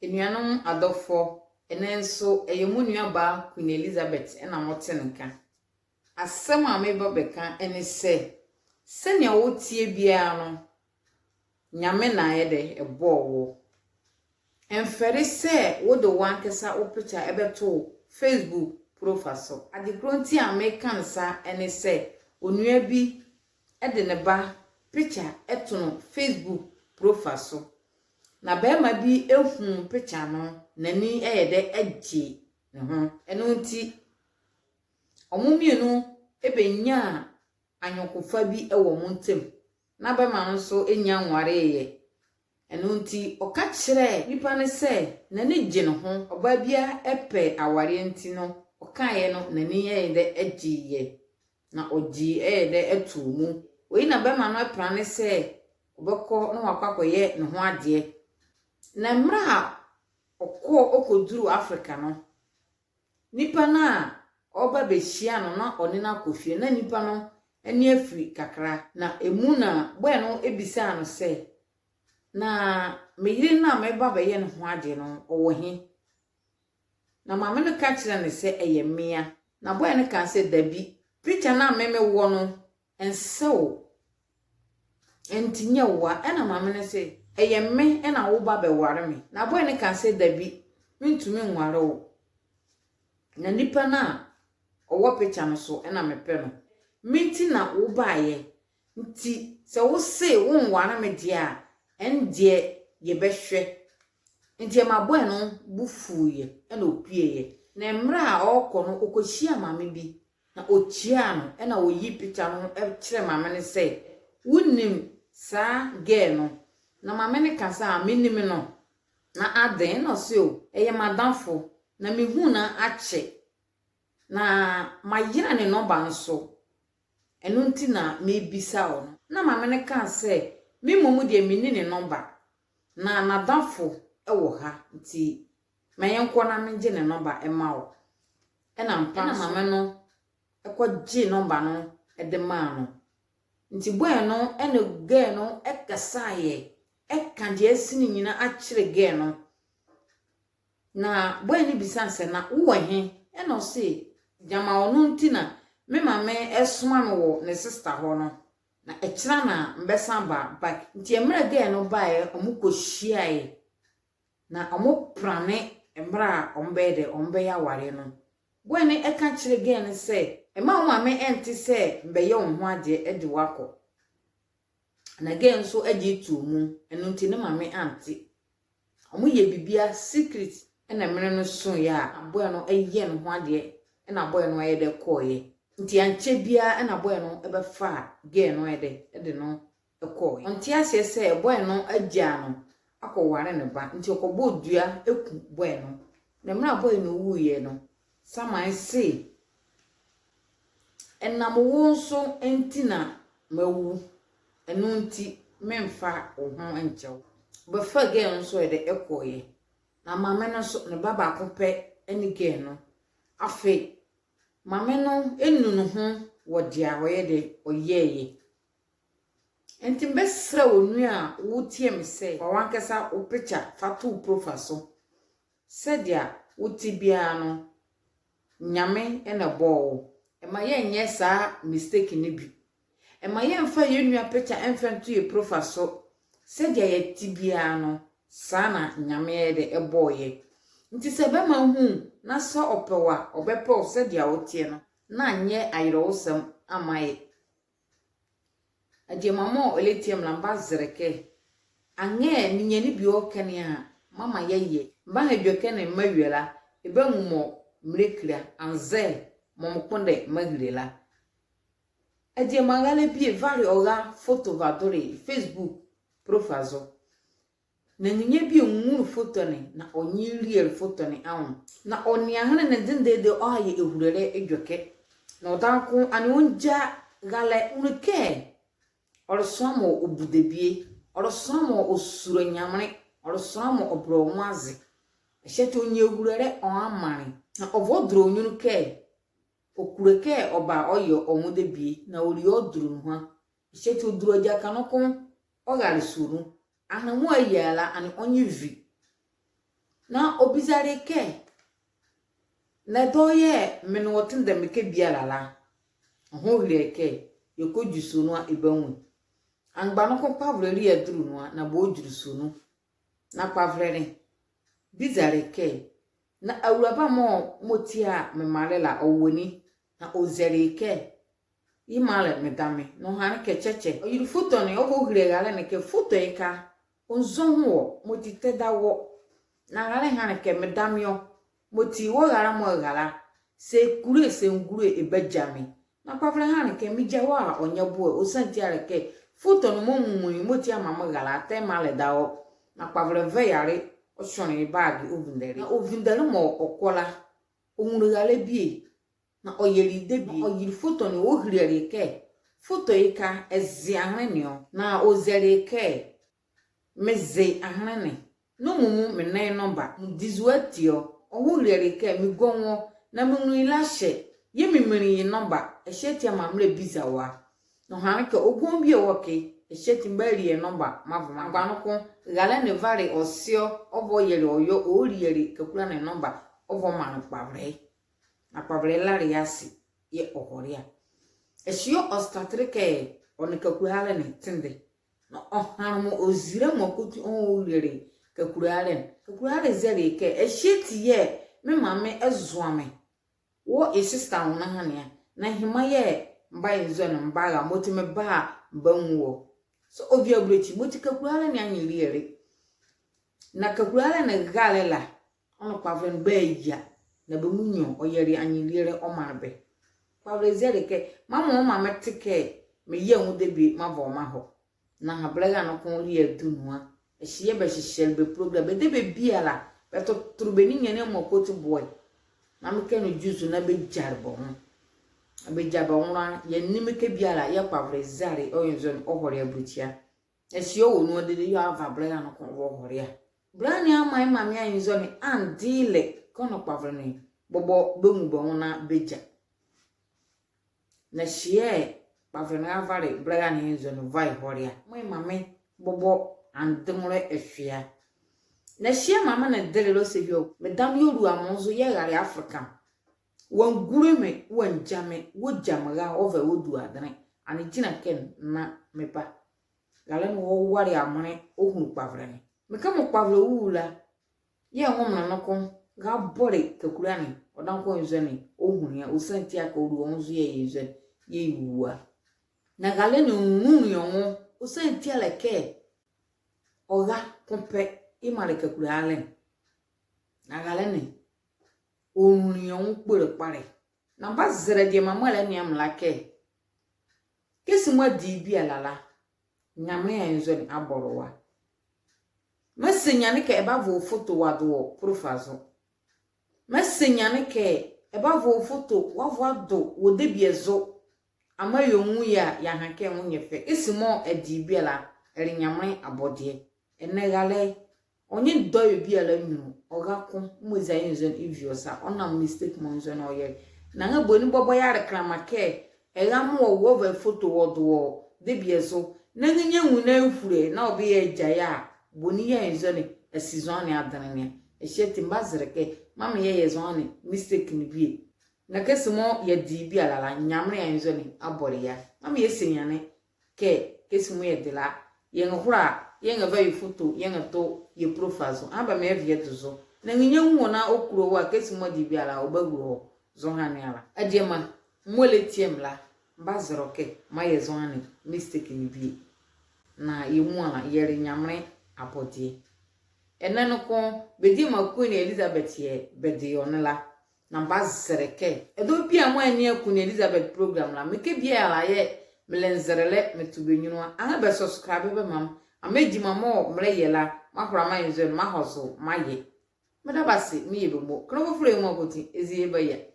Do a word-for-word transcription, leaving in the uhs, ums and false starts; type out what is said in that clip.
Anuanom adɔfo, ɛnɛ nso ɛyɛ mo nua baa Queen Elizabeth na mote ne nka. Asɛm a meba bɛka ne sɛ, sɛnea woteɛ biara no, Nyame na ayɛ dɛ ɛbɔɔ wo. Ɛmfɛle sɛ wode w'ankasa wo picture ɛbɛto Facebook profile so. Ade korɔ nti a meka ne saa ne sɛ, onua bi de ne ba picture to no Facebook profile so. Na barima bi huu picture no, n'ani yɛɛ dɛ gyee ne ho. Ɛno nti, wɔn mmienu bɛnyaa ayɔnkofa bi wɔ wɔn ntam. Na barima no nso nnya nwareeɛ. Ɛno nti, ɔka kyerɛɛ nipa no sɛ n'ani gye ne ho. Ɔbaa biara pɛ awareɛ nti no, ɔkaeɛ no, n'ani yɛɛ dɛ gyeeɛ. Na ɔgyee yɛɛ dɛ too mu. Wei na barima no plane sɛ ɔbɛkɔ na wakɔ akɔyɛ ne ho adeɛ. Na mmerɛ a ɔkɔɔ, ɔkɔduruu Africa no, nipa no a ɔreba bɛhyia no na ɔne no akɔ fie, na nipa no ani afiri kakra. Na ɛmu na boy no bisaa no sɛ, na me yere no a meba bɛyɛ ne ho adeɛ no, ɔwɔ he? Na maame no ka kyerɛɛ no sɛ, ɛyɛ mmea. Na boy no kaa sɛ, dabi, picture no a me mewɔ no, ɛnsɛ wo. Ɛnti nyɛ wo a. Ɛna maame no se, ɛyɛ me na wo ba bɛware me. Na boy no kaa sɛ, dabi, mentumi nware wo. Na nipa no a ɔwɔ picture no so na mepɛ no. Me nti na wo baeɛ. Nti sɛ wo se wo nware me deɛ a, ɛndeɛ yɛbɛhwɛ. Nti ɛma boy no bo fuiɛ, ɛna ɔpueɛ. Na mmerɛ a ɔrekɔ no, ɔkɔhyiaa maame bi. Na ɔkyiaa no, ɛna ɔyi picture no kyerɛ maame no sɛ, wonim saa girl no? Na maame no ka sɛ, a, menim no. Na adɛn? Na ɔse, o, ɛyɛ m'adamfo, na mehu no akyɛ, na mayera ne nɔmba nso, ɛno nti na mebisa wo no. Na maame no kaa sɛ, me mmom deɛ menni ne nɔmba, na n'adamfo wɔ ha, nti ma yɛnkɔ na mengye ne nɔmba mma wo. Ɛna mpa na maame no kɔgyee nɔmba no de maa no. Nti boy no ne girl no kasaeɛ, ɛka deɛ asi ne nyina akyerɛ girl no. Na boy no bisa no sɛ, na wowɔ he? Ɛna ɔse, gyama ɔno nti na me maame soma me wɔ ne sister hɔ no, na ɛkyena na mbɛsan ba back. Nti mmerɛ girl no baeɛ, wɔn kɔhyiaeɛ. Na wɔn plane mmerɛ a wɔn bɛyɛ dɛ, wɔn bɛyɛ awareɛ no. Boy no ka kyerɛ girl no sɛ, mma wo maame nte sɛ mbɛyɛ wo ho adeɛ de wo akɔ. Na girl nso gye too mu, ɛno nti ne maame ante. Wɔn yɛ biribiara secret, ɛna mmerɛ no soeɛ a boy no yɛ ne ho adeɛ, ɛna boy no yɛ dɛ kɔeɛ. Nti ankyɛ biara ɛna boy no bɛfaa girl no yɛ dɛ de no kɔeɛ. Ɔnte aseɛ sɛ boy no agyaa no akɔware ne ba, nti ɔkɔbɔɔ dua ku boy no. Na mmerɛ a boy no wuiɛ no, Saman se, ɛnam wo nso nti na mawu, ɛno nti memfa wo ho nkyɛ wo. Ɔbɛfaa girl no nso yɛ dɛ kɔeɛ. Na maame no nso, ne ba baako pɛ ne girl no. Afei maame no nnu ne ho wɔ deɛ a ɔyɛ dɛ ɔyɛeɛ. Nti mebɛsrɛ wo nua a wotie me sɛ, fa w'ankasa wo picture fa to wo profile so. Sɛdeɛ wote biara no, Nyame na ɛbɔɔ wo. Ɛma yɛnyɛ saa mistake no bi. Ɛma yɛmfa yɛn nua picture mfa nto yɛn profile so. Sɛdeɛ yɛte biara no, saa na Nyame yɛ dɛ ɛbɔɔ yɛ. Nti sɛ bɛma hu na sɛ ɔpɛ wo a, ɔbɛpɛ wo sɛdeɛ woteɛ no, na anyɛ ayerɛwosɛm ama yɛ. Adiema mɔɔ ɛlɛtie me la, mebazɛlɛ kɛ, anrɛɛ ninyɛne bie ɔɔkɛne a, mama yɛyɛ. Mebaha edwɛkɛ ne mmawie la, ɛbanwu mɔɔ melɛkile la, anzɛɛ mɔɔ mekpondɛ megile la. Adiema raalɛ bie vale ɔra foto vadole Facebook profile zo. Na nrenyɛ bie nwunle foto ne, na ɔ nye liele foto ne anwo. Na ɔnea ɛhene ne dendendɛ ɔha yɛ ɛhulolɛ edwɛkɛ. Na ɔdaye ko, ɛnee ɔngya raalɛ nwunle kɛ ɔle sonla mɔɔ ɔbu debie, ɔle sonla mɔɔ ɔsulo Nyamenle, ɔle sonla mɔɔ ɔbɛlɛ ɔ nwo aze. Ɛhye ati ɔnye ɛhulolɛ ɔha manle. Na ɔva ɔdole ɔ nyunlu kɛ ɔkulo kɛ ɔba ɔyɛ ɔ nwo debie, na ɔlie ɔdule nuhua. Ɛhye ati ɔdule agyakɛ noko, ɔrale sua nu. Ahenle mɔɔ ayi ye la, ɛnee ɔnye vi. Na ɔbizale ye kɛ, na ɛdawɔ yɛ me nee wɔ tendɛ mekɛ biala la? Ɔhɔhile ye kɛ, yɛkɔdwu sua nu a ɛbanwu. Amgba noko kpavolɛ le yɛ adulu nu a, na bɛ ɔdwu sua nu. Na kpavolɛ ne bizale ye kɛ, na awulaba mɔɔ, mɔɔ ɔti a memalelɛ la, ɔwɔ ni? Na ɔzele ye kɛ, yemɔ a le medame. Na ɔhanle kɛ kyɛkyɛ. Ɔyele foto ne, ɔkɔhile rale ne kɛ foto ye ka, ɔnzɔ ɛ ho wɔ, mɔti tɛdawɔ. Na rale hanle kɛ medame ɔ, mɔti wɔ rale mɔɔ ɛrale a, saa ɛkule, saa ɛngule, ɛbagya me. Na kpavolɛ hanle kɛ megya wɔ a ɔnyɛ boɛ, ɔsiane ti a le kɛ foto ne mɔɔ mumuli, mɔɔ ɔti a maa merale a, tɛ yemɔ a le dawɔ. Na kpavolɛ vɛ ye ale, ɔsonle ye bag, ɔvindɛle. Na ɔvindɛle mɔɔ ɔkɔ la, ɔnwunle rale bie. Na ɔyɛle ye debie. Ɔyele foto ne, ɔhilele ye kɛ, foto ye ka, ɛze ahenle ne ɔ? Na ɔzele ye kɛ, meze ahenle ne. Nɔmɔ mu me nee ye nɔmba, medizo ati ɔ? Ɔhɔhilele ye kɛ, megɔ nwo, na menwunle ye la ɛhye, yɛɛ meminli ye nɔmba. Ɛhye ati a maa melɛbiza wɔ a? Na ɔhanle kɛ, ɔgɔnwo bie wɔ ɛke, ɛhye ati mebali ye nɔmba meava. Amgba noko rale ne vale ɔ se ɔ, ɔva ɔyɛle ɔyɔ, ɔliele Kakula ne nɔmba, ɔva ɔmanle kpavolɛ. Na kpavolɛ lale ye ase yɛɛ ɔhɔle a. Ɛhye ɔ, ɔstartele kɛ ɔ nee Kakula rale ne tendɛ. Na ɔhanle mɔɔ ɔzi la mɔɔ kɔti ɔhɔhilele Kakula rale ne. Kakula rale zele ye kɛ, ɛhye ati yɛɛ me mame ɛzoa me wɔ ye sister anwo nɔhane a. Na ɛhye mɔɔ yɛɛ meba ye nzɔne ne mebara, mɔti meba a mebanwu wɔ. So ɔvi abulokyei, mɔti Kakula rale ne anyelielɛ. Na Kakula rale ne rale la, ɔ nee kpavolɛ ne bɛyia, na bɛ muala ɔyɛle anyelielɛ ɔmanle bɛ. Kpavolɛ zele ye kɛ, mame ɔ, mame te kɛ meyɛ nwo debie meava ɔ meahɔ. Na bɛlɛra noko le yɛ adulu nu a, ɛhye yɛɛ bɛhyehyɛle bɛ program, bɛ debie biala, bɛtotole bɛ ninyɛne mɔɔ kɔti boɛ. Na mekɛ ne dwu zo na bɛgyale bɛ nwo. Na bɛgyale bɛ nwo la, yɛnle mekɛ biala, yɛɛ kpavolɛ zale ɔ ye nzɔne ɔhɔle abulokyei a. Ɛhye ɔwɔ nu a, dedee yɛɛ ɔva bɛlɛra noko ɔhɔle a. Bɛlɛra ne amaa ye mame a ye nzɔne andelɛ kɛ ɔ nee kpavolɛ ne bɔbɔ bɛnwu bɛ nwo na bɛgya. Na ɛhye ɛ, kpavolɛ ne avale bɛlɛra ne ye nzɔne va ɛhɔle a. Mɔɔ ye mame bɔbɔ ande nwolɛ ɛhwe a. Na ɛhye ɛ mame ne dele la ɔse bie ɔ, medame yɛɛ ɔlua me nwo zo yɛɛ ɛrale Africa. Wɔangule me, wɔangya me, wɔgya me ra, ɔva ɔdua adenle. Ɛnee gyinla ɛkɛ na meba. Rale ne ɔwale amonle ɔhunle kpavolɛ ne. Mekɛ mɔɔ kpavolɛ wu la, yɛɛ nwo menle noko rabɔle Kakula ne, ɔdaye noko ye nzɔne ɔhunle a, ɔsiane ti a kɛ ɔlua ɔ nwo zo yɛɛ ye nzɔne yɛɛ ɛwu a. Na rale ne ɔnwunle ɔ nwo, ɔsiane ti a le kɛ ɔra ko pɛ, yemɔ a le Kakula rale ne. Na rale ne ɔnwunle ɔ nwo kpole kpalɛ. Na mebazɛlɛ adiema mɔɔ ɛlɛnea me la kɛ, kɛzi mɔɔ ɛde ye biala la, Nyamenle a ye nzɔne abɔle wɔ a. Mease nyane kɛ ɛbava ɔ foto wɔado wɔ profile zo. Mease nyane kɛ ɛbava ɔ foto wɔava wɔado wɔ debie zo. Amaa yɛnwu ye a, yɛaha kɛ ɛ nwo nyɛ fɛ. Kɛzi mɔɔ ɛde ye biala, ɛle Nyamenle abɔdeɛ. Ɛnɛ rale, ɔ nye dɔyɛ biala anyunlu, ɔra ko mɔɔ eza ye nzɔne ɛvi ɔ sa, ɔnam mistake mɔɔ nzɔne ɔyɛle. Na ɛnee boni bɔbɔ yɛle kɛnlɛma kɛ, ɛra mɔɔ wɔwɔ ɔva ɛ foto wɔdo wɔ debie zo, na ɛnee yɛnwu na ɛhule, na ɔbɛyɛ ɛgya ye a, boni yɛɛ ye nzɔne ɛsi zɔhane adenle ne a. Ɛhye ati mebazɛlɛ kɛ, mame yɛyɛ zɔhane mistake ne bie. Na kɛzi mɔɔ yɛde ye biala la, Nyamenle a ye nzɔne abɔle ye a. Mame yɛse nyane kɛ, kɛzi mɔɔ yɛde la, yɛnrɛhola, yɛnrɛva yɛ foto, yɛnrɛto yɛ profile zo. Anrɛɛ bɛmaa yɛvi yɛdo zo. Na ɛnee yɛnwu wɔ na ɔkulo wɔ a, kɛzi mɔɔ ɛde ye biala, ɔbagulo wɔ zɔhane ala. Adiema mɔɔ ɛlɛtie me la, mebazɛlɛ ɔ kɛ, mayɛ zɔhane mistake ne bie. Na yɛ muala, yɛle Nyamenle abɔdeɛ. Ɛnɛ noko, bɛ diema Queen Elizabeth yɛɛ bɛde yɛ ɔ ne la. Na mebazɛlɛ kɛ, ɛdawɔ biala mɔɔ ɛnea Queen Elizabeth program la, mekɛ biala yɛɛ melɛnzɛlɛlɛ meto bɛ nyunlu a. Anrɛɛ bɛ subscribe bɛmaa me. Amaa adiema mɔɔ melɛyɛ la, meahola maa ye nzɔne, meahɔ zo meayɛ. Meda bɛ ase, meyɛ bɛ mo. Kenle bɔfɔlɛ yemɔ kɔti, ezi ye bɛyɛ.